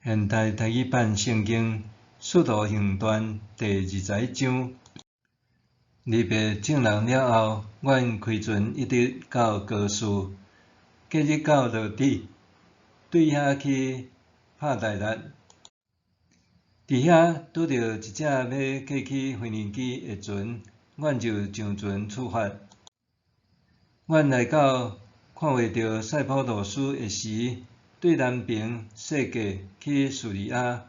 現代台語版聖經《使徒行傳》第21章。離別眾人了後，阮開船一直到高士，隔日到羅得，對遐去帕大拉。佇遐拄著一隻欲過去腓尼基的船，阮就上船出發。阮來到看袂著塞浦路斯的時，對南爿踅過去敘利亞，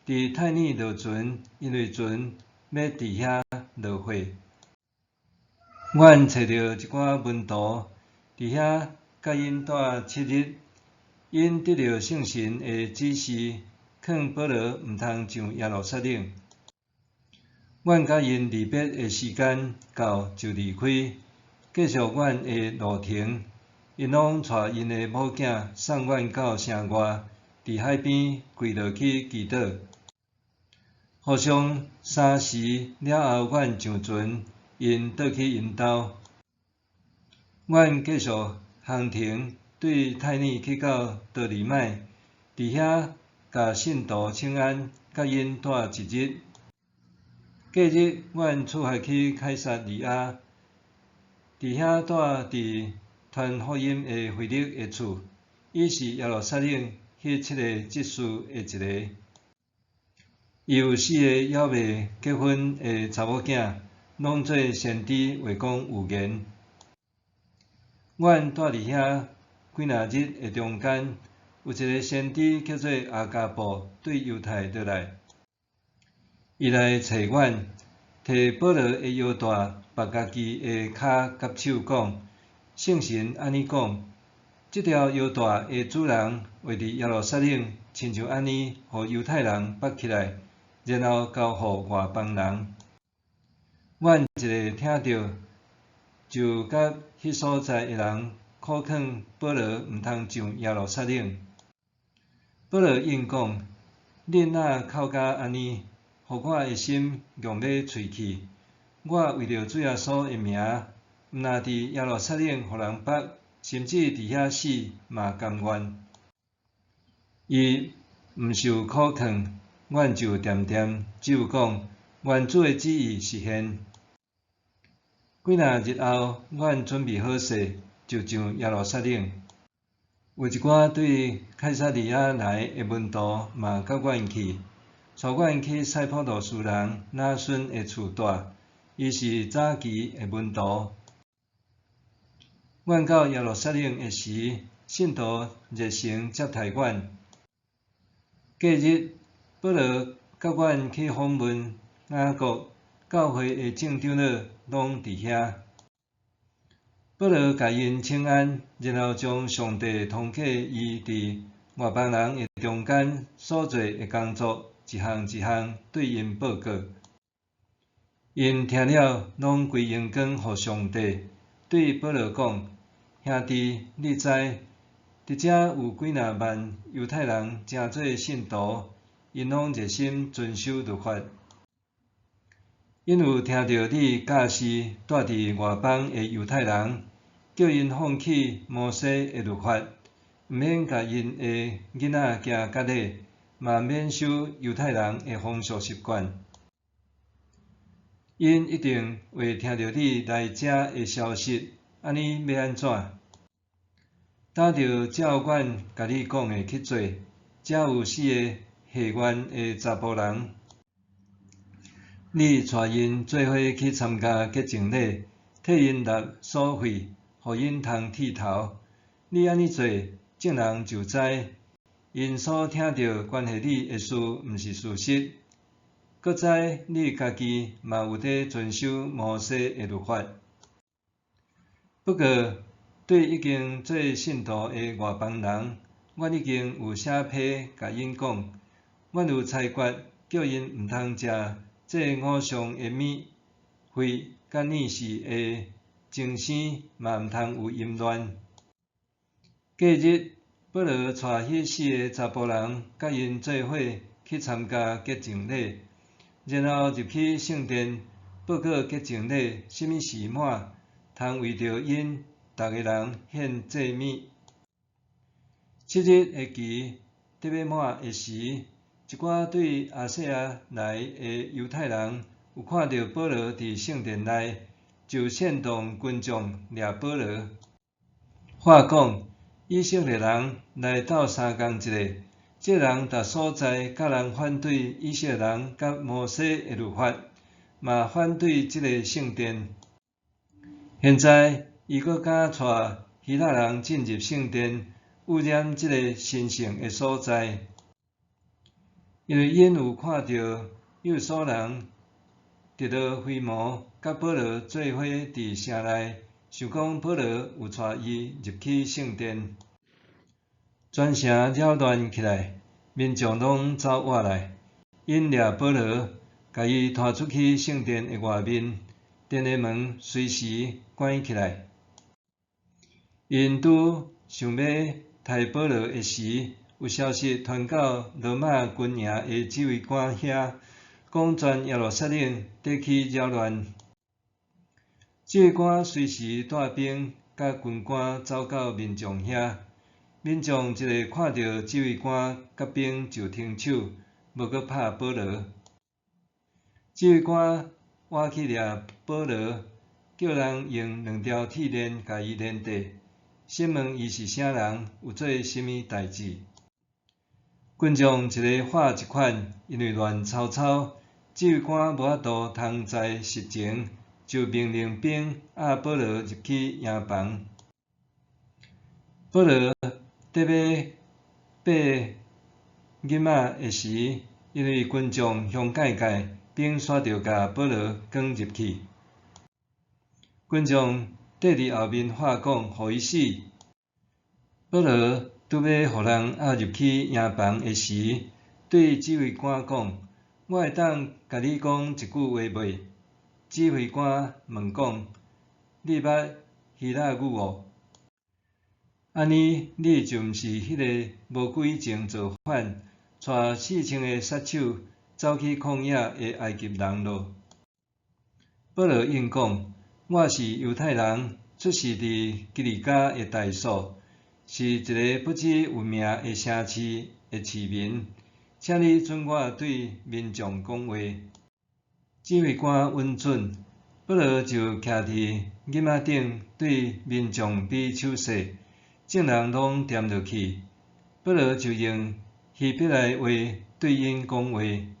佇泰爾落船，因為船欲佇遐落貨。阮揣著一寡門徒，佇遐佮𪜶蹛7日，𪜶得著聖神的指示，勸保羅毋通上耶路撒冷。阮佮𪜶離別的時間到，就離開，繼續阮的路程。𪜶攏帶𪜶的某囝送阮到城外，佇海邊跪落去祈禱。予上3時了後，阮上船，𪜶倒去𪜶兜。阮繼續航程，對泰爾去到多利麥，佇遐共信徒請安，佮𪜶蹛一日。隔日，阮出發去凱撒利亞，佇遐蹛佇傳福音的腓力的厝，伊是耶路撒冷彼七個執事的一个。伊有四个猶未結婚的查某囝，攏做先知話講預言。阮蹛佇遐幾若日的中間，有一个先知叫做亞迦布，對猶太落來。伊來揣阮，提保羅的腰帶縛家己的跤佮手，講：聖神按呢講，這條腰帶的主人會佇耶路撒冷，親像按呢，予猶太人縛起來，然後交予外邦人。阮一下聽著，就佮彼所在的人苦勸保羅毋通上耶路撒冷。保羅應講：恁若哭甲按呢，予我的心強欲碎去。我為著主耶穌的名，毋若佇耶路撒冷予人縛，甚至佇遐死嘛甘願。伊毋受苦勸，阮就恬恬，只有講：願主的旨意實現。幾若日後，阮準備好勢，就上耶路撒冷。有一寡對凱撒利亞來的門徒嘛佮阮去，帶阮去塞浦路斯人拿孫的厝蹛，伊是早期的門徒。阮到耶路撒冷的時，信徒熱誠接待阮。隔日，保羅佮阮去訪問雅各，教會的眾長老攏佇遐。保羅共𪜶請安，然後將上帝通過伊佇外邦人的中間所做的工作，一項一項對𪜶報告。𪜶聽了，攏歸榮光予上帝，對保羅講：兄弟，你知，佇遮有幾若萬猶太人成做信徒，𪜶攏熱心遵守律法。𪜶有聽著你教示蹛佇外邦的猶太人，叫𪜶放棄摩西的律法，毋免共𪜶的囡仔行割禮，嘛免守猶太人的風俗習慣。𪜶一定會聽著你來遮的消息，按呢欲按怎？焦著照阮共你講的去做。遮有四个下願的查埔人，你帶𪜶做伙去參加潔淨禮，替𪜶納所費，予𪜶通剃頭。你按呢做，眾人就知，𪜶所聽著關係你的事毋是事實，閣知你家己嘛有佇遵守摩西的律法。不過，對已經做信徒的外邦人，阮已經有寫批共𪜶講，阮有裁決，叫𪜶毋通食祭偶像的物、血佮孽事的爭生，嘛毋通有淫亂。隔日，保羅帶彼四个查埔人佮𪜶做伙去參加潔淨禮，然後入去聖殿報告潔淨禮啥物時滿，通為著𪜶逐个人獻祭物。七日的期，得欲滿的時，一寡對亞細亞來的猶太人有看著保羅佇聖殿內，就煽動群眾掠保羅。話講以色列人來鬥相共一个，這人逐所在佮人反對以色列人佮摩西的律法，嘛反對這个聖殿。現在伊閣敢帶希臘人進入聖殿，污染這个神聖的所在。因為𪜶有看著以弗所人特羅非摩佮保羅做伙佇城內，想講保羅有帶伊入去聖殿，全城擾亂起來，民眾攏走倚來，𪜶掠保羅，共伊拖出去聖殿的外面，殿的門隨時關起來。𪜶拄想欲刣保羅的時，有消息傳到羅馬軍營的指揮官遐，講全耶路撒冷佇起擾亂。指揮官隨時帶兵佮軍官走到民眾遐，民眾一个看著指揮官佮兵就停手，無閣拍保羅。指揮官倚去掠保羅，叫人用兩條鐵鏈共伊連綴，審問伊是啥人，有做啥物代誌。群眾一个喊一款，因為亂糟糟，指揮官無法度通知實情，就命令兵押保羅入去營房。保羅得欲爬入仔的時，因為群眾相界界，兵煞著共保羅捲入去。群眾綴佇後面喊講，予伊死。保羅拄欲予人押入去營房的時，對指揮官講：我會當共你講一句話袂？指揮官問講：你捌希臘語無？按呢，你就毋是彼个無久以前造反，帶4000个殺手走去曠野的埃及人囉？保羅應講：我是猶太人，出世佇基利家的大數，是一个不知有名的城市的市民，請你准我對民眾講話。指揮官允准，保羅就徛佇入仔頂對民眾比手勢，眾人攏恬落去。保羅就用希伯來話對𪜶講話。